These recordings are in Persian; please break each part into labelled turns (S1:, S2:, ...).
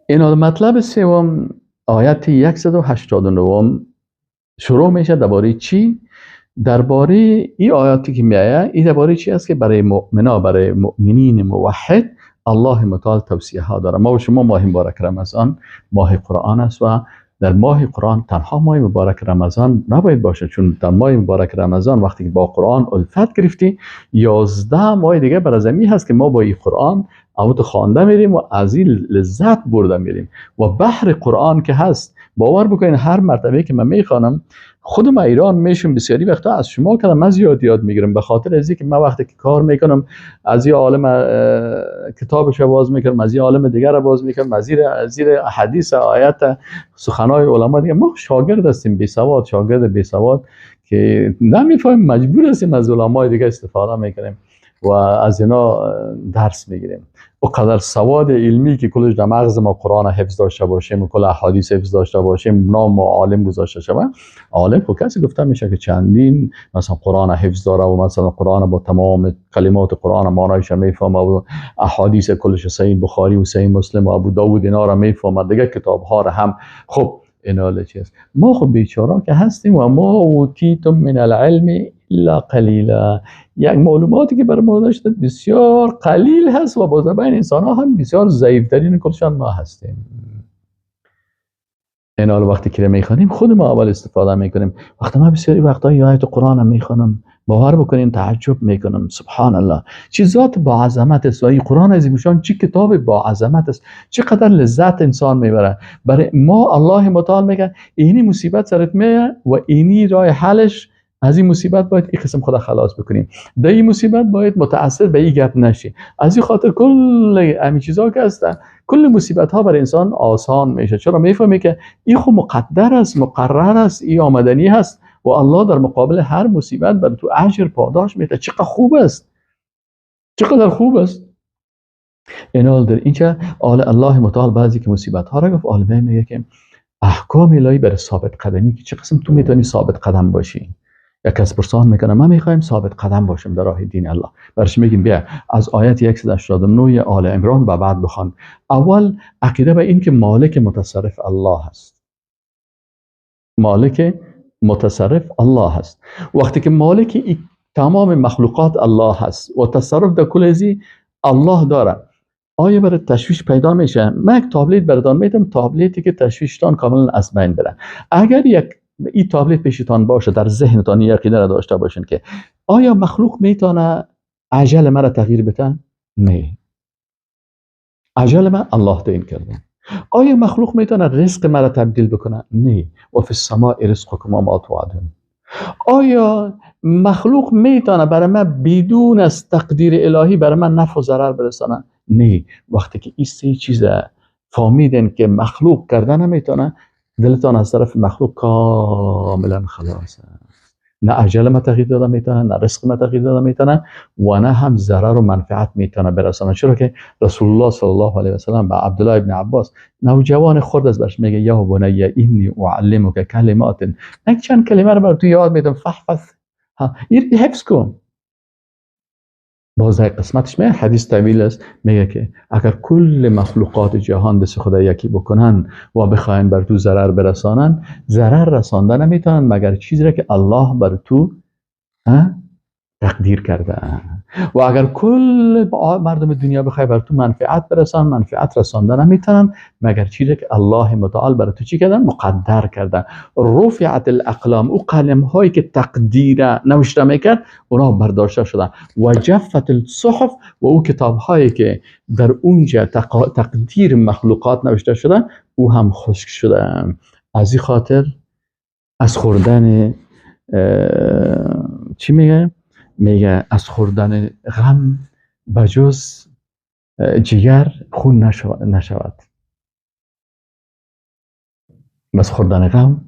S1: این مطلب سوم آیت 189 شروع میشه درباره چی؟ درباره این آیاتی که میآید، این درباره چی است که برای مؤمنا، برای مؤمنین موحد الله متعال توصیه ها داره. ما و شما ماه مبارک رمضان ماه قرآن است و در ماه قرآن تنها ماه مبارک رمضان نباید باشه، چون در ماه مبارک رمضان وقتی که با قرآن الفت گرفتی 11 ماه دیگه بر زمین هست که ما با این قرآن اوت خوانده میریم و از این لذت برده میریم. و بحر قرآن که هست، باور بکنین هر مرتبه که من میخوانم خودم ایران میشم، بسیاری وقتا از شما که من زیاد یاد میگیرم، به خاطر از اینکه من وقتی که کار میکنم از یه عالم کتابش باز میکنم، از یه عالم دیگر رو باز میکنم، از زیر حدیث، آیت، سخنای علما دیگه. ما شاگرد هستیم بی سواد، شاگرد بی سواد که نمیفهمیم، مجبور هستیم از علمای دیگه استفاده میکنیم و از اینا درس میگیریم. و قدر سواد علمی که کلش در مغز ما قرآن حفظ داشته باشیم و کل احادیث حفظ داشته باشیم، نام و عالم گذاشته شود. عالم خب کسی گفته میشه که چندین مثلا قرآن حفظ داره و مثلا قرآن با تمام کلمات قرآن معنایش میفهمه و احادیث کلش صحیح بخاری و صحیح مسلم و ابو داود اینا را میفهمه، دیگه کتاب ها را هم. خب اینا چیز ما خب بیچاره که هستیم و ما اوتیتم من العلم الا قلیلا، یک معلوماتی که بر ما داشته بسیار قلیل هست و با زبان انسان ها هم بسیار ضعیف ترین کلشان ما هستیم. این حال وقتی که میخوانیم خود ما اول استفاده میکنیم. وقتی ما بسیاری وقتا آیت قرآن هم میخوانم، باور بکنین تعجب میکنم، سبحان الله چه ذات با عظمت است و این قرآن عظیم چه کتاب با عظمت است، چقدر لذت انسان میبره. برای ما الله متعال میگه اینی مصیبت سرت میاد و اینی راه حلش از این مصیبت باید این قسم خدا خلاص بکنیم، در این مصیبت باید متاثر به این گپ نشی. از این خاطر کل همین چیزا که هستن، کل مصیبت ها برای انسان آسان میشه. چرا؟ میفهمی که این خو مقدر است، مقرر است، این آمدنی هست و الله در مقابل هر مصیبت بر تو اجر پاداش میده. چقدر خوب است، چقدر خوب است. اینال در اینجا آل الله متعال بعضی که مصیبت ها را گفت، عالمه میگه که احکام الهی برای ثابت قدمی که چه قسم تو میتونی ثابت قدم باشی. یک کس پرسان میکنه من میخوایم ثابت قدم باشم در راه دین الله، برش میگیم بیا از آیت 189 آل عمران به بعد بخوان. اول عقیده به این که مالک متصرف الله هست، مالک متصرف الله هست. وقتی که مالک تمام مخلوقات الله هست و تصرف در کل ازی الله داره، آیا برای تشویش پیدا میشه؟ من یک تابلت براتون میدم، تابلتی که تشویشتان کاملا از بین بره. اگر یک این تابلت پیشتان باشه، در ذهنتان این عقیده را داشته باشین که آیا مخلوق میتونه عجل مرا تغییر بده؟ نه، عجل من الله تعیین کرده. آیا مخلوق میتونه رزق مرا تبدیل بکنه؟ نه، و فی السماء رزقکم و ما توعدون. آیا مخلوق میتونه برای من بدون از تقدیر الهی برای من نفع و ضرر برسانه؟ نه. وقتی که این سه چیز فهمیدن که مخلوق کردن نمیتونه، دلتان از طرف مخلوق کاملا خلاص است. نه اجل ما تغییر داده میتونه، نه رزق ما تغییر داده میتونه و نه هم ضرر و منفعت میتونه برسانه. چرا که رسول الله صلی الله علیه و سلم به عبدالله ابن عباس نوجوان خرد است برش میگه یا بنی انی اعلمک کلمات، یک چند کلمه رو بر تو یاد میدم، فحفظ ها، این حفظ کن. باز در قسمتش میگه حدیث طویل است، میگه که اگر کل مخلوقات جهان دست خدا یکی بکنن و بخواین بر تو ضرر برسانن، ضرر رسانده نمیتونن مگر چیزی را که الله بر تو تقدیر کرده. و اگر کل مردم دنیا بخوای بر تو منفعت برسان، منفعت رسانده نمیتونن مگر چیزی که الله متعال بر تو چی کردن؟ مقدر کردن. رفعت الاقلام، او قلم هایی که تقدیر نوشته میکرد اونا برداشته شدن. و جفت الصحف، و او کتاب هایی که در اونجا تقدیر مخلوقات نوشته شدن او هم خشک شدن. از این خاطر از خوردن چی میگه؟ میگه از خوردن غم بجز جگر خون نشود. بس خوردن غم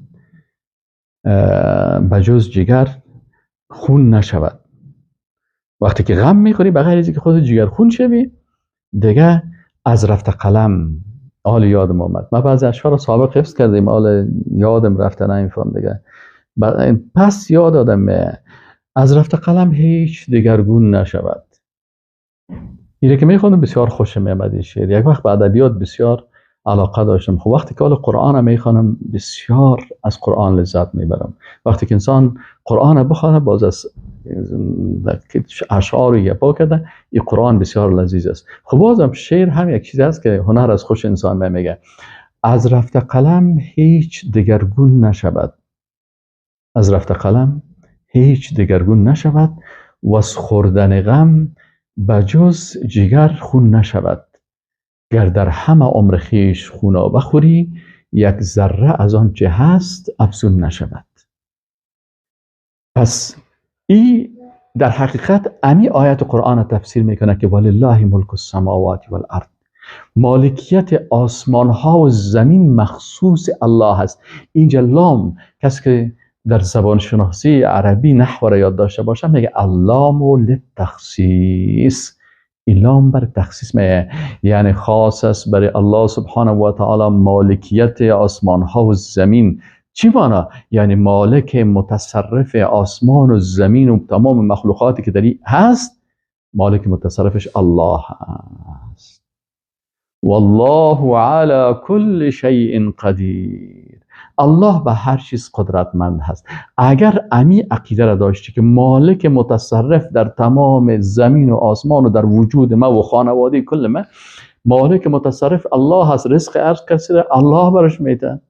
S1: بجز جگر خون نشود. وقتی که غم میخوری بغیر از اینکه خود جگر خون شوی دیگه از رفت قلم. حال یادم آمد، من بعضی اشعار سابق حفظ کردیم، حال یادم رفته نمیفهم دیگه. پس یاد آدم از رفت قلم هیچ دگرگون نشود. اینه که میخوندم بسیار خوشم میامد این شعر. یک وقت به ادبیات بسیار علاقه داشتم. خب وقتی که قرآن میخوانم بسیار از قرآن لذت میبرم. وقتی که انسان قرآن بخوانه باز از اشعار یپا کرده، این قرآن بسیار لذیذ است. خب بازم شعر هم یک چیز است که هنر از خوش انسان میگه. از رفت قلم هیچ دگرگون نشود، از رفت قلم هیچ دگرگون نشود، و از خوردن غم بجز جگر خون نشود. گر در همه عمر خویش خونابه خوری، یک ذره از آن چه هست افزون نشود. پس ای در حقیقت امی آیت قرآن تفسیر میکنه که ولله ملک السماوات والارض، مالکیت آسمان ها و زمین مخصوص الله است. اینجا لام، کسی که در زبان شناسی عربی نحو را یاد داشته باشه میگه اللام للتخصیص. این لام بر تخصیص میه، یعنی خاص است برای الله سبحانه و تعالی مالکیت آسمان ها و زمین. چی مانا؟ یعنی مالک متصرف آسمان و زمین و تمام مخلوقاتی که در هست، مالک متصرفش الله است. والله علی کل شیء قدیر، الله به هر چیز قدرتمند هست. اگر امی عقیده را داشتی که مالک متصرف در تمام زمین و آسمان و در وجود ما و خانواده کل ما، مالک متصرف الله هست، رزق هر کسی را الله برش میده،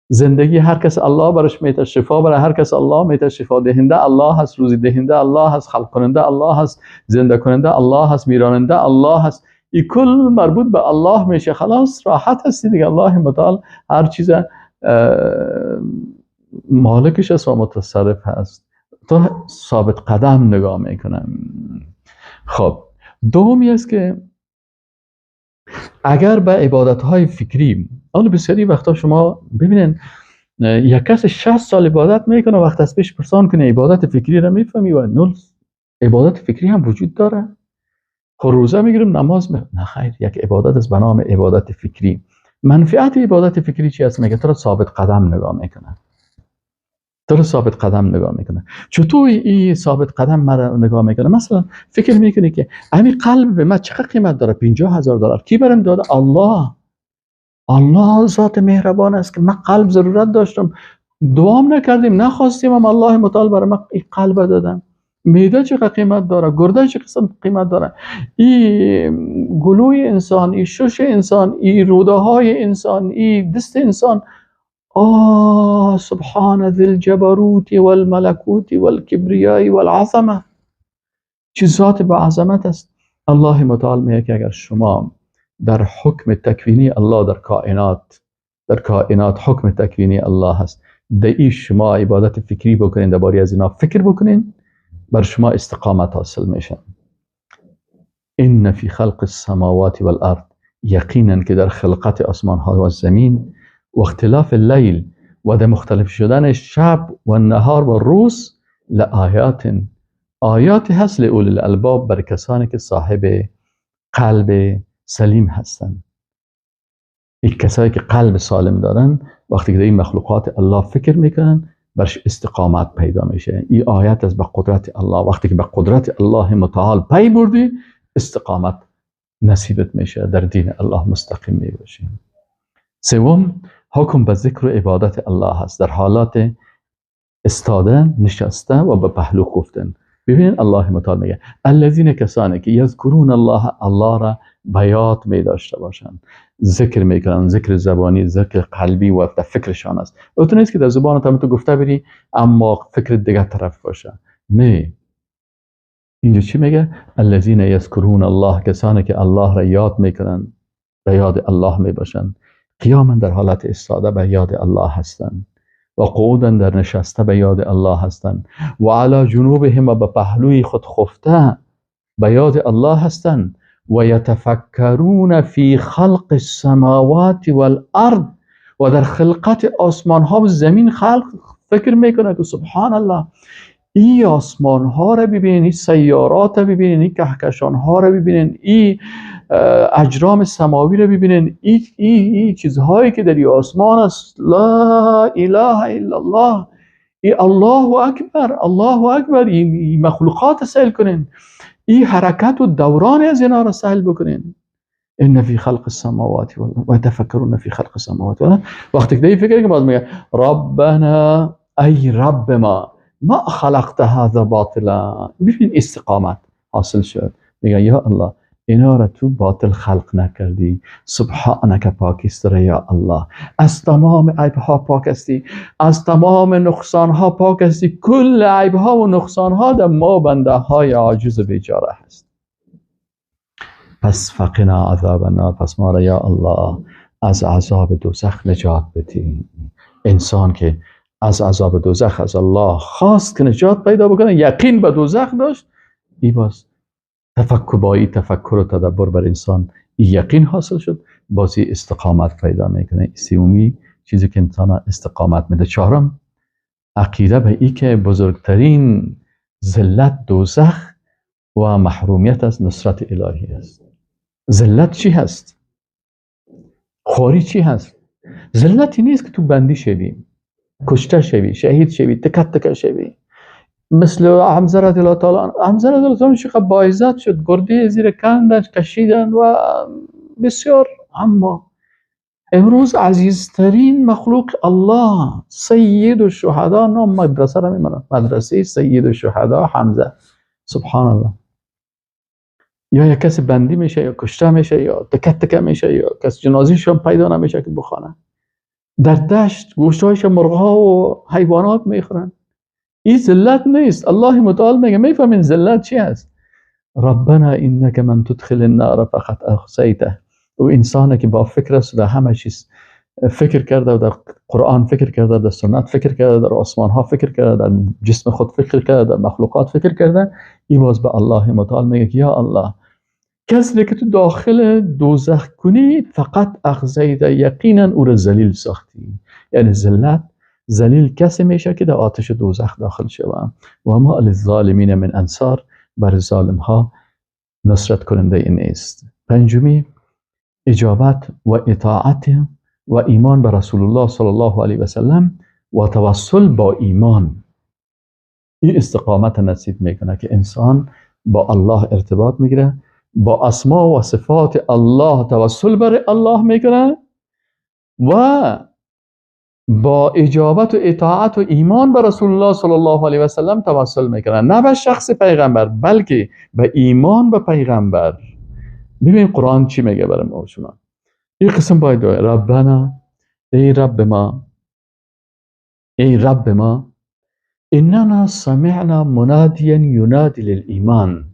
S1: زندگی هر کس الله برش میده، شفا برای هر کس الله میده، شفا دهنده الله هست، روزی دهنده الله هست، خلق کننده الله هست، زنده کننده الله هست، میراننده الله هست. این کل مربوط به الله میشه. خلاص راحت هستی دیگه. الله متعال هر چیز مالکش است و متصرف هست. تو ثابت قدم نگاه میکنم. خب دومی است که اگر به عبادت های فکری، حالا بسیاری وقتا شما ببینین یک کس 60 سال عبادت میکنه، وقت از پیش پرسان کنه عبادت فکری را میفهمی و نول عبادت فکری هم وجود داره. خب روزه میگیریم، نماز می... نه خیر، یک عبادت است به نام عبادت فکری. منفعت عبادت فکری چی است؟ میگه تو را ثابت قدم نگاه میکنه، تو را ثابت قدم نگاه میکنه. چطور این ثابت قدم مرا نگاه میکنه؟ مثلا فکر میکنی که همین قلب به من چقدر قیمت داره؟ $50,000. کی برم داده؟ الله. الله ذات مهربان است که من قلب ضرورت داشتم، دعام نکردیم، نخواستیم، هم الله متعال برای من این قلب دادم. معده چقدر قیمت داره، گرده چه قسم قیمت داره، این گلوی انسان، این شش انسان، این روده های انسان، این دست انسان. آه سبحان ذی الجبروت والملکوت والکبریاء والعظمه، چه ذات با عظمت است. الله متعال میگه که اگر شما در حکم تکوینی الله در کائنات، در کائنات حکم تکوینی الله هست، در شما عبادت فکری بکنین، درباره از اینا فکر بکنین، بر شما استقامت حاصل میشه. ان فی خلق السماوات والارض، یقینا که در خلقت آسمان ها و زمین و اختلاف اللیل و در مختلف شدن شب و نهار و روز، لآیات، آیات هست لأولی الالباب، بر کسانی که صاحب قلب سلیم هستند. این کسایی که قلب سالم دارن وقتی که در این مخلوقات الله فکر میکنن برش استقامت پیدا میشه. این آیت از به قدرت الله، وقتی که به قدرت الله متعال پی بردی استقامت نصیبت میشه، در دین الله مستقیم میباشی. سوم، حکم به ذکر و عبادت الله هست در حالات استاده، نشسته و به پهلو خفتن. ببینید الله متعال میگه الذین، کسانی که یذکرون الله، الله را به یاد می داشته باشند، ذکر میکنن، ذکر زبانی، ذکر قلبی و فکرشان است. او تو نیست که در زبان تو گفته بری اما فکر دیگر طرف باشه. نه، اینجا چی میگه؟ الذین یذکرون الله، کسانی که الله را یاد میکنن، به یاد الله میباشند، قیاما در حالت استاده به یاد الله هستند، و قعودا در نشسته به یاد الله هستند، و علی جنوبهم و به پهلوی خود خفته به یاد الله هستند، و یتفکرون فی خلق السماوات والارض، و در خلقت آسمان ها و زمین خلق فکر میکنه که سبحان الله، ای آسمان ها را ببینین، ای سیارات را ببینین، ای کهکشان ها را ببینین، ای اجرام سماوی را ببینین، ای ای ای چیزهایی که در ای آسمان است. لا اله الا الله، ای الله اکبر، الله اکبر. ای مخلوقات سیل کنین، ای حرکت و دوران از اینا را سهل بکنین. ان فی خلق السماوات و یتفکرون فی خلق السماوات والارض. وقتی که فکر که باز میگه ربنا، ای رب ما، ما خلقت هذا باطلا. ببین استقامت حاصل شد. میگه یا الله اینا را تو باطل خلق نکردی، سبحانک پاکیست یا الله، از تمام عیب ها پاک هستی، از تمام نقصان ها پاک هستی، کل عیب ها و نقصان ها در ما بنده های عاجز و بیچاره هست. پس فقنا عذاب النار، پس ما را یا الله از عذاب دوزخ نجات بدی. انسان که از عذاب دوزخ از الله خواست که نجات پیدا بکنه، یقین به دوزخ داشت، ای باز تفکر با این تفکر و تدبر بر انسان یقین حاصل شد، بازی استقامت پیدا میکنه. سومی چیزی که انسان استقامت میده. چهارم، عقیده به ای که بزرگترین ذلت دوزخ و محرومیت از نصرت الهی است. ذلت چی هست؟ خواری چی هست؟ ذلتی نیست که تو بندی شوی، کشته شوی، شهید شوی، تکه تکه شوی. مثل حمزه رضی الله تعالی عنه، حمزه رضی الله تعالی عنه با عزت شد، گرده زیر کندش کشیدن و بسیار. اما امروز عزیزترین مخلوق الله، سید الشهدا، نام مدرسه را میمانند، مدرسه سید الشهدا حمزه. سبحان الله. یا یک کسی بندی میشه، یا کشته میشه، یا تکه تکه میشه، یا کس جنازیش هم پیدا نمیشه که بخوانه. در دشت گوشتهایش مرغها و حیوانات میخورن. این ذلت نیست. الله متعال میگه، میفهمین ذلت چی هست؟ ربنا انک من تدخل النار فقد اخزیته. او انسانه که با فکر است و در همه چیز فکر کرده و در قرآن فکر کرده، در سنت فکر کرده، در آسمان ها فکر کرده، در جسم خود فکر کرده، در مخلوقات فکر کرده. این باز به الله متعال میگه که یا الله کسی که تو داخل دوزخ کنی فقط اخزیته، یقینا او را ذلیل ساختی. یعنی ذلت ذلیل کسی میشه که در آتش دوزخ داخل شوه. و ما للظالمین من انصار، بر ظالم ها نصرت کننده این نیست. پنجمی، اجابت و اطاعت و ایمان به رسول الله صلی الله علیه و سلم و توسل با ایمان. این استقامت نصیب میکنه که انسان با الله ارتباط میگیره، با اسما و صفات الله توسل بر الله میکنه و با اجابت و اطاعت و ایمان به رسول الله صلی الله علیه و سلم توسل میکنه، نه به شخص پیغمبر بلکه به ایمان به پیغمبر. ببین قرآن چی میگه برای ما شما. این قسم باید دعا، ربنا، ای رب ما، ای رب ما، اننا سمعنا منادیا ینادی للایمان.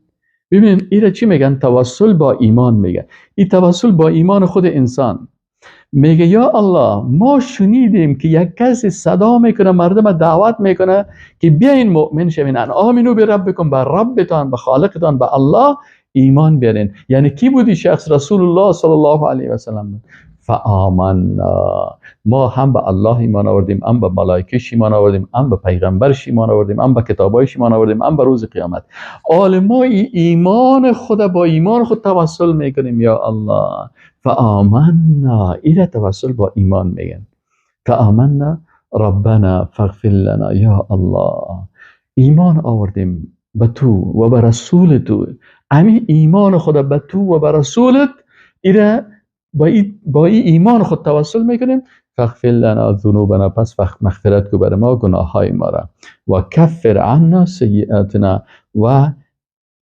S1: ببین اینا چی میگن؟ توسل با ایمان میگن. این توسل با ایمان خود انسان میگه یا الله ما شنیدیم که یک کسی صدا میکنه، مردم دعوت میکنه که بیاین مؤمن شوین، ان آمنو بربکم، به ربتان، به خالقتان، به الله ایمان بیارین. یعنی کی بودی شخص؟ رسول الله صلی الله علیه و سلم بود. فآمنا، ما هم به الله ایمان آوردیم، هم به ملائکه‌اش ایمان آوردیم، هم به پیغمبرش ایمان آوردیم، هم به کتابایش ایمان آوردیم، هم به روز قیامت. آل ما ایمان خود با ایمان خود توسل میکنیم یا الله. فآمنا، ایره توسل با ایمان میگن. فآمنا ربنا فاغفر لنا، یا الله ایمان آوردیم به تو و به رسول تو، امی ایمان خود به تو و به رسولت، ایره با این ایمان خود توسل میکنیم. فاغفر لنا ذنوبنا، پس مغفرت کو بر ما گناه های ما را، و کفر عنا سیئاتنا، و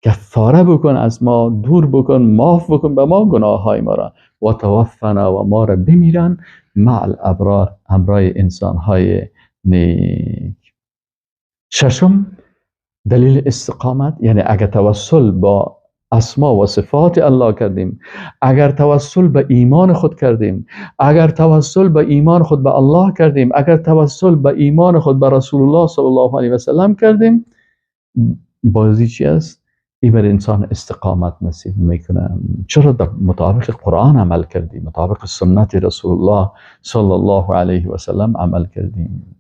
S1: کفاره بکن از ما، دور بکن، معاف بکن به ما گناه های ما را، و توفنا، و ما را بمیرن مع الابرار، همراه انسان های نیک. ششم، دلیل استقامت، یعنی اگر توسل با اسما و صفات الله کردیم، اگر توسل به ایمان خود کردیم، اگر توسل به ایمان خود به الله کردیم، اگر توسل به ایمان خود به رسول الله صلی الله علیه و سلم کردیم، بازی چی است؟ این بر انسان استقامت نصیب میکنه. چرا؟ در مطابق قرآن عمل کردیم، مطابق سنت رسول الله صلی الله علیه و سلم عمل کردیم.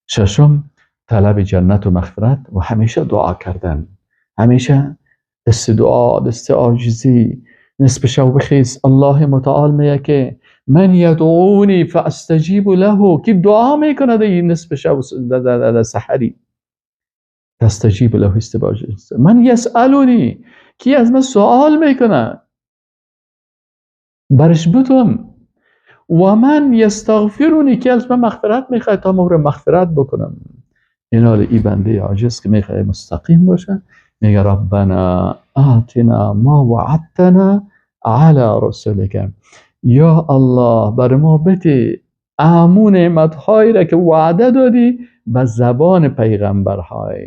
S1: ششم، طلب جنت و مغفرت و همیشه دعا کردن، همیشه دست دعا، دست عاجزی، نصف شب بخیز. الله متعال میگه که من یدعونی فاستجیب له، کی دعا میکنه در نصف شب در سحری، تستجیب له استجابه. من یسالونی، کی از من سوال میکنه، برش بتم. و من یستغفرونی، که از من مغفرت میخواد تا من مغفرت بکنم. اینا ای بنده عاجز که میخواد مستقیم باشه، میگه ربنا آتنا ما وعدتنا علی رسولک، یا الله بر ما بده امون نعمتهایی را که وعده دادی به زبان پیغمبرهای.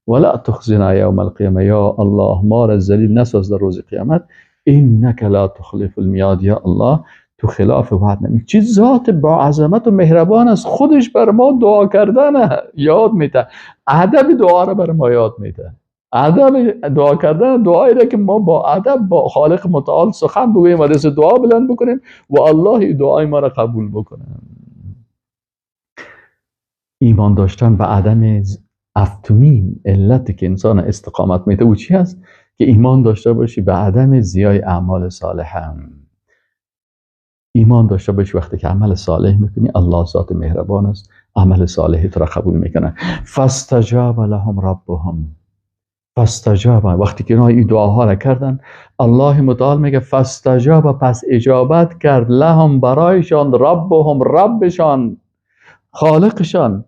S1: ولا تخزنا یوم القیامه، یا الله ما را ذلیل نساز در روز قیامت. انک لا تخلف المیعاد، یا الله تو خلاف وعد نمی. چی ذات با عظمت و مهربان است، خودش بر ما دعا کردن یاد میده، ادب دعا را بر ما یاد میده، ادب دعا کردن، دعایی را که ما با ادب با خالق متعال سخن بگوییم و دست دعا بلند بکنیم و الله دعای ما را قبول بکنه. ایمان داشتن به عدم هفتمین علت که انسان استقامت میده او چی هست؟ که ایمان داشته باشی به عدم زیای اعمال صالح. ایمان داشته باشی وقتی که عمل صالح میکنی، الله ذات مهربان است، عمل صالح تو را قبول میکنه. فاستجاب لهم ربهم، فاستجاب، وقتی که اینا این دعاها را کردن، الله متعال میگه فاستجاب، پس اجابت کرد، لهم برایشان، ربهم ربشان، خالقشان.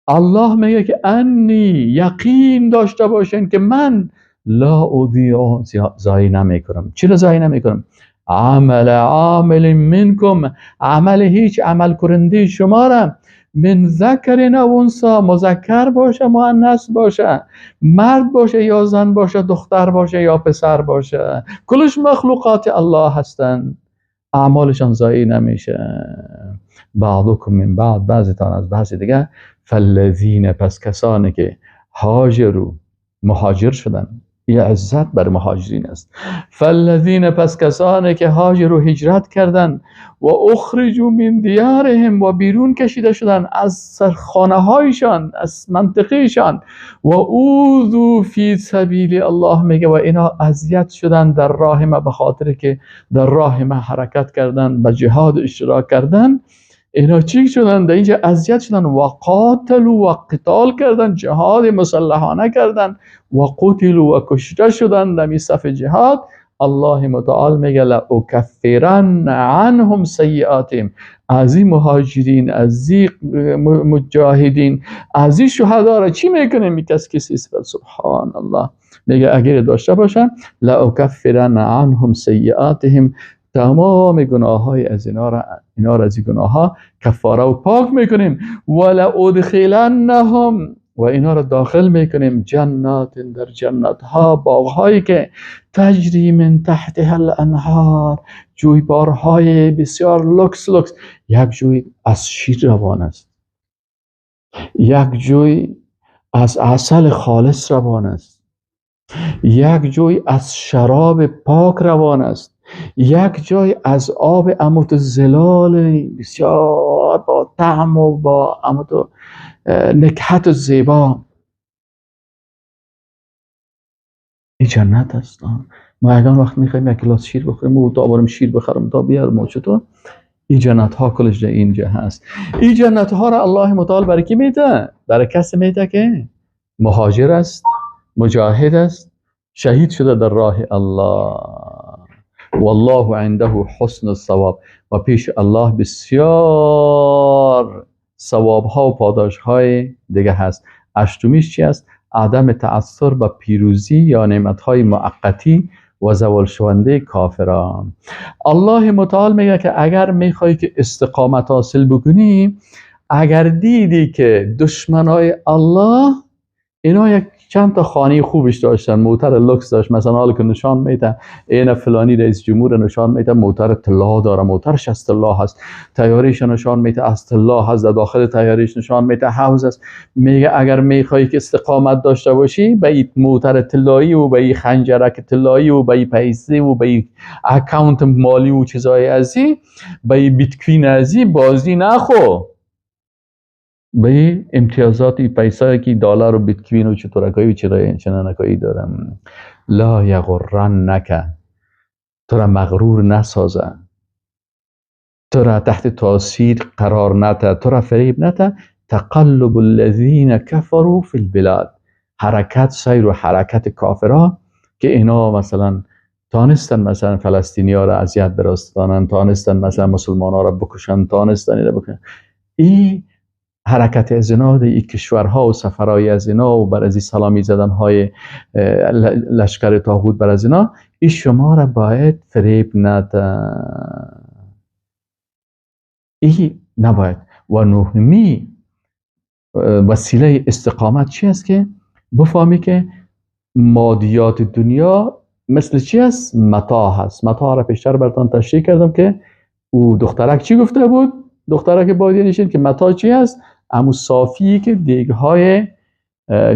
S1: الله میگه که انی، یقین داشته باشین که من لا اضیع، ضایع نمیکنم. چرا ضایع نمیکنم؟ عمل عامل منکم، عمل هیچ عمل کننده شما را، من ذکر او انثی، مذکر باشه مؤنث باشه، مرد باشه یا زن باشه، دختر باشه یا پسر باشه، کلش مخلوقات الله هستند، اعمالشان ضایع نمیشه. بعضکم من بعض، بعضتان از بعض دیگه. فالذین، پس کسانی که هاجروا، مهاجر شدن، این عزت بر مهاجرین است. فالذین، پس کسانی که هاجروا، هجرت کردند، و اخرجوا من دیارهم، و بیرون کشیده شدن از خانه هایشان، از منطقهشان، و اوذوا فی سبیل الله، میگه و اینا اذیت شدن در راه ما، به خاطر که در راه ما حرکت کردن، به جهاد اشتراک کردن، اینا چی شدن؟ در اینجا اذیت شدن، و قاتلوا، و قتال کردن، جهاد مسلحانه کردن، و قتلوا، و کشته شدن در صف جهاد. الله متعال میگه لأکفرن عنهم سیئاتهم، از این مهاجرین، از این مجاهدین، از این شهدا را چی میکنه؟ کس کسی سبحان الله میگه اگر داشته باشن لأکفرن عنهم سیئاتهم، تمام گناه های از اینا را، از این گناه ها کفاره و پاک میکنیم، ولأدخلنهم، و اینا را داخل میکنیم، جنات، در جنت ها، باغ هایی که تجری من تحتها الانهار، جویبارهای بسیار لکس لکس، یک جوی از شیر روان است، یک جوی از عسل خالص روان است، یک جوی از شراب پاک روان است، یک جای از آب اموت زلال بسیار با طعم و با اموت و نکهت و زیبا. این جنت است. ما اگر وقت میخوایم یک گلاس شیر بخوریم و تا بارم شیر بخرم تا بیارم و چطور، این جنت ها کلش در اینجا هست. این جنت ها را الله متعال برای کی میده؟ برای کسی میده که مهاجر است، مجاهد است، شهید شده در راه الله. والله عنده حسن الثواب، و پیش الله بسیار ثواب ها و پاداش های دیگه هست. هشتمیش چی است؟ عدم تأثر به پیروزی یا نعمت های موقتی و زوال شونده کافران. الله متعال میگه که اگر میخوای که استقامت حاصل بکنی، اگر دیدی که دشمنای الله اینا یک چند تا خانه خوبش داشتن، موتر لوکس داشت، مثلا حالا که نشان میده اینا فلانی رئیس جمهور نشان میده موتر طلا داره، موترش از طلا هست، تیاریش نشان میده از طلا هست، در داخل تیاریش نشان میده حوض است. میگه اگر میخوای که استقامت داشته باشی، به این موتر طلایی و به این خنجرک طلایی و به این پیسه و به این account مالی و چیزای ازی، به این بیت کوین ازی بازی نخو، به امتیازات پیسایی که دلار و بیت کوین و چطورکایی و چنانکایی دارم. لا یغرنک، تو را مغرور نسازه، تو را تحت تاثیر قرار نده، تو را فریب نده. تقلب الذین کفروا فی البلاد، حرکت، سیر و حرکت کافرها که اینا مثلا تانستن مثلا فلسطینی ها را اذیت برسانن، تانستن مثلا مسلمان ها را بکشن، تانستن اینا بکشن. این حرکت از اینا در این کشورها و سفرهای از اینا و بر از این سلامی زدن های لشکر طاغوت بر از اینا، این شما را باید فریب نده، این نباید. و نهمی وسیله استقامت چی است؟ که بفهمی که مادیات دنیا مثل چی است؟ متاع هست. متاع را پیشتر براتان تشریح کردم که او دخترک چی گفته بود؟ دخترک بادیه نشین که متاع چی است؟ امو صافی که دیگهای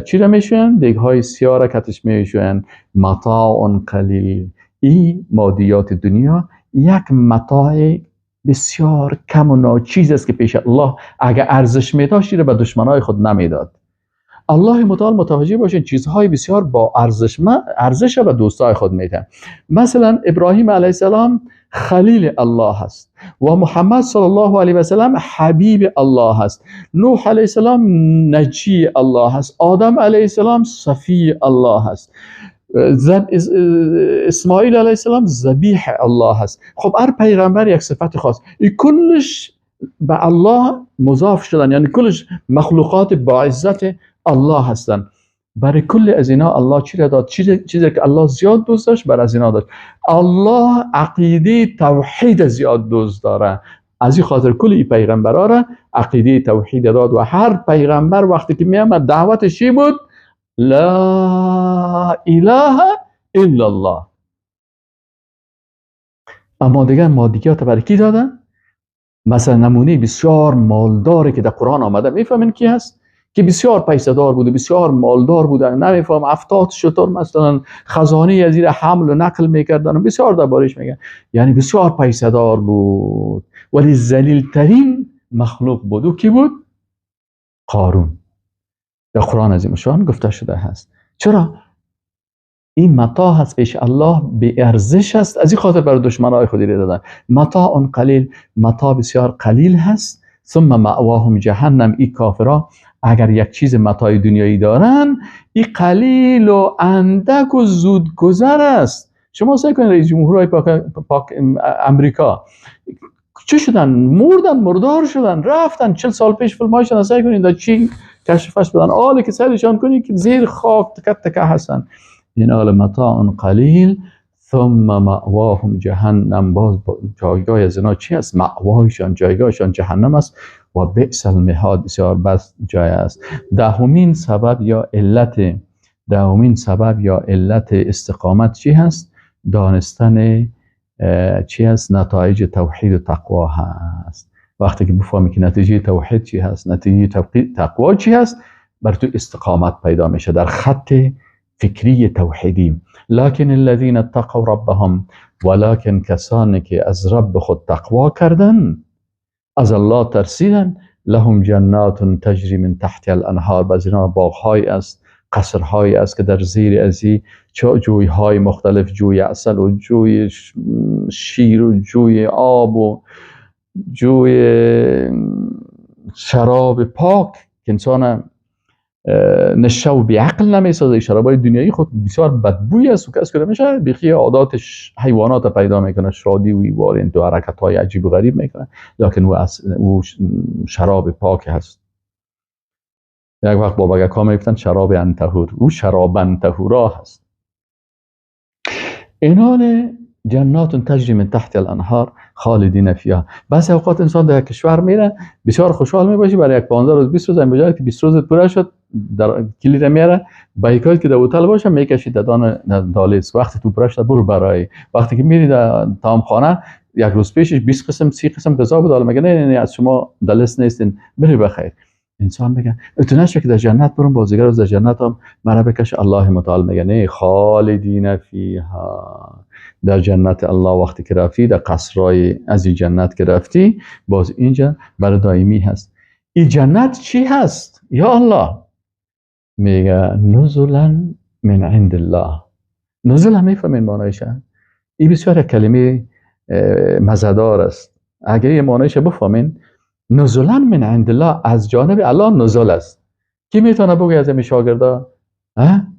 S1: چی را میشوین؟ دیگهای سیاه را کتش میشوین. متاع قلیل. این مادیات دنیا یک متاع بسیار کم و ناچیز است که پیش الله اگر ارزش میداشت را به دشمنای خود نمیداد. الله متعال متوجه باشین چیزهای بسیار با ارزش به دوستای خود میده. مثلا ابراهیم علیه السلام خلیل الله هست و محمد صلی الله علیه و سلم حبیب الله هست، نوح علیه السلام نجی الله هست، آدم علیه السلام صفی الله هست، اسماعیل علیه السلام ذبیح الله هست. خب هر پیغمبر یک صفت خاص، این کلش به الله مضاف شدن، یعنی کلش مخلوقات با عزت الله هستن. برای کل از اینا الله چی را داد؟ چیزی که الله زیاد دوست داشت بر از اینا داد. الله عقیده توحید زیاد دوست داره، از این خاطر کل این پیغمبرا را عقیده توحید داد. و هر پیغمبر وقتی که میامد دعوتش چی بود؟ لا اله الا الله. اما دیگر مادیات برای کی دادن؟ مثلا نمونه بسیار مالداری که در قرآن آمده، میفهمین کی هست؟ که بسیار پیسه دار بوده، بسیار مالدار بوده، نمیفهم 70 شتر مثلا خزانه از این حمل و نقل میکردن و بسیار دربارش میگن، یعنی بسیار پیسه دار بود ولی ذلیل ترین مخلوق بود. او کی بود؟ قارون. در قرآن از این شان گفته شده هست. چرا؟ این متاع هست پیش الله به ارزش است، از این خاطر برای دشمنای خودی دادن. متاع قلیل، متاع بسیار قلیل هست. ثم مأواهم جهنم. ای کافرا اگر یک چیز متاع دنیایی دارن، این قلیل و اندک و زودگذر است. شما سعی کنید رئیس جمهورهای پاک امریکا چه شدن؟ مردن، مردار شدن، رفتن 40 سال پیش فیلم‌هایشان سعی کنید در چی کشفش بدن، آله که سرشان کنید که زیر خاک تکه تکه هستن. این آل متاع قلیل ثم مأواهم جهنم. باز جایگاه از اینا چی است؟ مأوایشان، جایگاهشان جهنم است. و بئس المهاد، بسیار بس جای است. دهمین سبب یا علت، دهمین سبب یا علت استقامت چی هست؟ دانستن چی هست؟ نتایج توحید و تقوا هست. وقتی که بفهمی که نتیجه توحید چی هست، نتیجه تقوا چی هست، بر تو استقامت پیدا میشه در خط فکری توحیدی. لکن الذین اتقوا ربهم، ولکن کسانی که از رب خود تقوا کردن، از الله ترسیدن، لهم جنات تجری من تحت الانهار. باز اینا باغ‌های است، قصرهایی است که در زیر ازی جوی‌های مختلف، جوی عسل و جوی شیر و جوی آب و جوی شراب پاک که انسان نشه و بیعقل نمیسازه. شرابای دنیایی خود بسیار بدبوی است و کس که میشه بیخی عادات حیوانات پیدا میکنه، شادی و ایوار تو حرکت های عجیب و غریب میکنه، لکن او شراب پاک هست. یک وقت بابا میگفتن شراب انتهور، او شراب انتهورا هست. اینان جنات تجری من تحت الانهار خالدین فیها. بعضی اوقات انسان در کشور میره بسیار خوشحال میباشه، برای یک 15 روز 20 روز، این که 20 روز پوره شد در کلید میاره، بایکایی که در هتل باشه میکشید در دان دالیس، وقتی تو پوره شد برو برای. وقتی که میری در تام خانه یک روز پیشش 20 قسم 30 قسم غذا بود، حالا میگه نه نه از شما دلس نیستین، بری بخیر. انسان میگه تو نشه که در جنت برم، بازیگر روز در جنت هم مرا بکش. الله متعال میگه نه، خالدین فیها. در جنت الله وقتی که رفتی، در قصرای از این جنت که رفتی، باز اینجا برای دائمی هست. این جنت چی هست یا الله؟ میگه نزلا من عند الله. نزل هم میفهمین معنایش؟ این بسیار کلمه مزدار است. اگر این معنایش بفهمین، نزلا من عند الله، از جانب الله نزل است. کی میتونه بگه از این شاگردا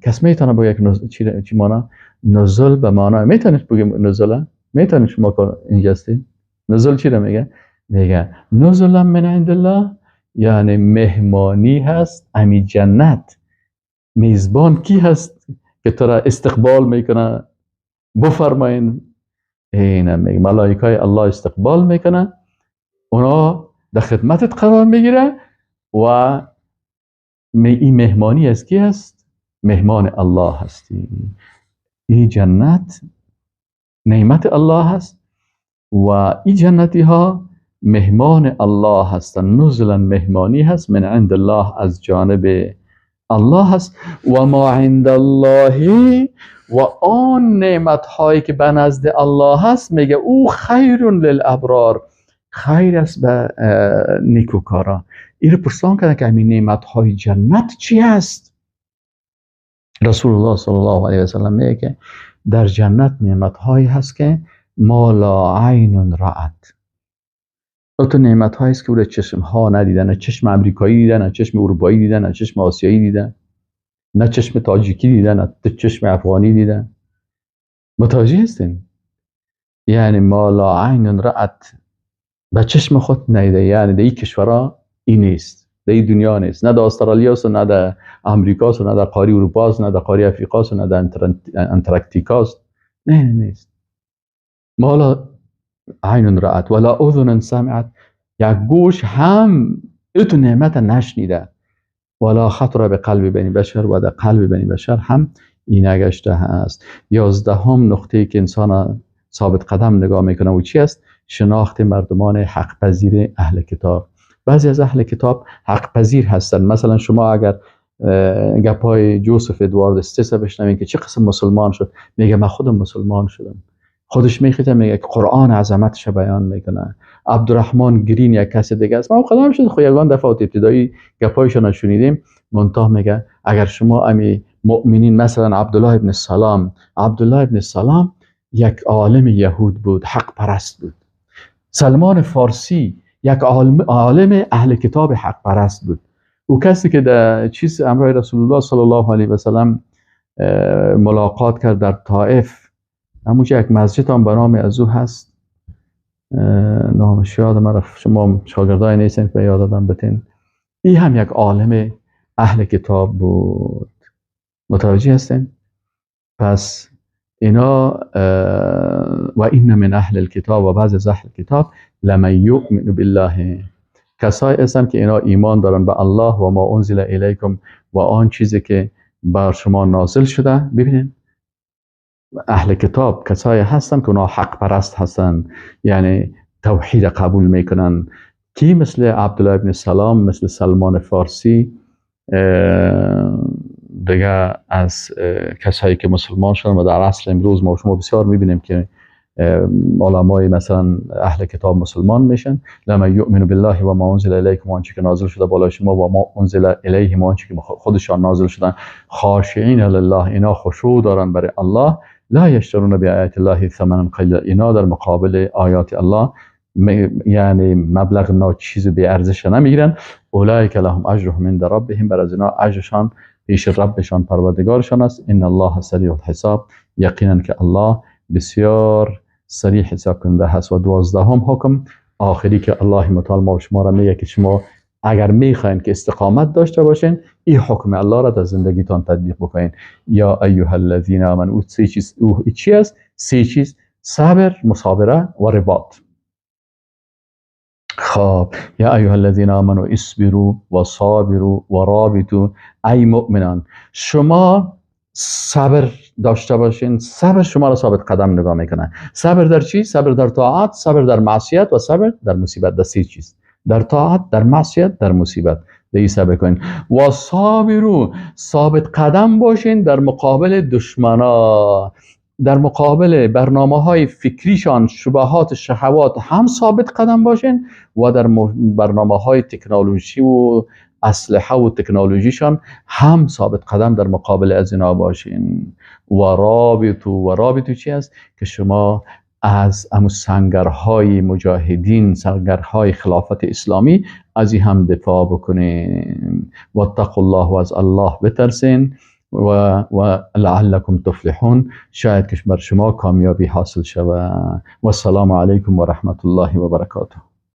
S1: کس میتونه بگه که چی مانا؟ نزل به معنا میتونید بگیم نزله؟ میتونید شما که اینجا هستین؟ نزل چی رو میگه؟ میگه نزلا من عند الله، یعنی مهمانی هست. امی جنت میزبان کی هست که تو را استقبال میکنه؟ بفرمایین. اینه میگه ملائکه های الله استقبال میکنه، اونا در خدمتت قرار میگیره و این مهمانی از کی هست؟ مهمان الله هستی. این جنت نعمت الله هست و این جنتی ها مهمان الله هستند. نزلا مهمانی هست، من عند الله از جانب الله هست. و ما عند الله، و آن نعمت هایی که به نزد الله هست، میگه او خیر للابرار، خیر است به نیکوکارا. این رو پرسان کردن که همین نعمت های جنت چی هست؟ رسول الله صلی الله علیه وسلم میگه که در جنت نعمت هایی هست که ما لا عین رأت، تو نعمت هایی است که او چشم ها ندیدن، نه چشم امریکایی دیدن، نه چشم اروپایی دیدن، نه چشم آسیایی دیدن، نه چشم تاجیکی دیدن، نه چشم افغانی دیدن. متوجه هستین؟ یعنی ما لا عین رأت، به چشم خود ندیده، یعنی در این کشورها این نیست، در این دنیا نیست، نه در استرالیا است، نه در امریکا است، نه در قاره اروپا است، نه در قاره افریقا است، نه در انتارکتیکا است، نه نیست. ما لا عین رأت ولا اذن سمعت، یک گوش هم اتو نعمت نشنیده، ولا خطر به قلب بنی بشر، و در قلب بنی بشر هم این نگشته هست. 11 نقطه که انسان ثابت قدم نگاه میکنه و چی است؟ شناخت مردمان حق پذیر اهل کتاب. بعضی از اهل کتاب حق پذیر هستند. مثلا شما اگر گپای جوزف ادوارد استس بشنوین که چه قسم مسلمان شد، میگه من خودم مسلمان شدم. خودش میخواد، میگه که قرآن عظمتش بیان میکنه. عبدالرحمن گرین یک کس دیگه است، ما خودم شد خو یگان دفعات ابتدایی گپایشون شنیدیم، منتها میگه اگر شما امی مؤمنین، مثلا عبدالله ابن سلام، عبدالله ابن سلام یک عالم یهود بود، حق پرست بود. سلمان فارسی یک عالم اهل کتاب حق پرست بود. او کسی که در چیز امرای رسول الله صلی الله علیه و سلم ملاقات کرد در طائف، همونجا یک مسجد هم به نام از او هست، نامش یادم رفت، شما شاگردای نیستین که یاد دادم بتین. این هم یک عالم اهل کتاب بود. متوجه هستین؟ پس اینا و این من اهل الکتاب، و بعض از اهل کتاب لمن یؤمن بالله، کسایی هستن که اینا ایمان دارن به الله و ما انزل الیکم، و آن چیزی که بر شما نازل شده. ببینین اهل کتاب کسایی هستن که اونا حق پرست هستن، یعنی توحید قبول میکنن، کی مثل عبدالله ابن سلام، مثل سلمان فارسی، دیگه از کسایی که مسلمان شدن. و در اصل امروز ما شما بسیار میبینیم که علمای مثلا اهل کتاب مسلمان میشن. لما یؤمن بالله و ما انزل الیکم، آنچه که نازل شده بالای شما، و ما انزل الیهم، آنچه که خودشان نازل شدن، خاشعین لله، اینا خشوع دارن برای الله، لا یشترون بآیات الله ثمنا قلیلا، اینا در مقابل آیات الله یعنی مبلغ ناچیز بی ارزش نمیگیرن. اولئک لهم اجرهم عند ربهم، بر از اینا اجرشان پیش ربشان پروردگارشان است. ان الله سریع الحساب، یقینا که الله بسیار سریع حساب کننده هست. و 12 حکم آخری که الله متعال ما و شما را میگه که شما اگر میخواین که استقامت داشته باشین، این حکم الله را در زندگیتان تطبیق بکنین. یا ایها الذین آمنوا، او سه چیز، او چی است؟ سه چیز: صبر، مصابره و رباط. خب یا ایها الذین آمنوا اصبروا و صابروا و رابطوا، ای مؤمنان شما صبر داشته باشین. صبر شما را ثابت قدم نگاه میکنه. صبر در چی؟ صبر در طاعت، صبر در معصیت و صبر در مصیبت. در سه چیز: در طاعت، در معصیت، در مصیبت. در صبر کنین. و صابرو، ثابت قدم باشین در مقابل دشمنا، در مقابل برنامه های فکریشان، شبهات، شهوات هم ثابت قدم باشین، و در برنامه های تکنولوژی و اسلحه و تکنولوژیشان هم ثابت قدم در مقابل از اینا باشین. و رابطو، و رابطو چی است؟ که شما از امو سنگرهای مجاهدین، سنگرهای خلافت اسلامی، از این هم دفاع بکنین. و اتقوا الله، و از الله بترسین. و لعلکم تفلحون، شاید که بر شما کامیابی حاصل شود. و السلام علیکم و رحمت الله و برکاته.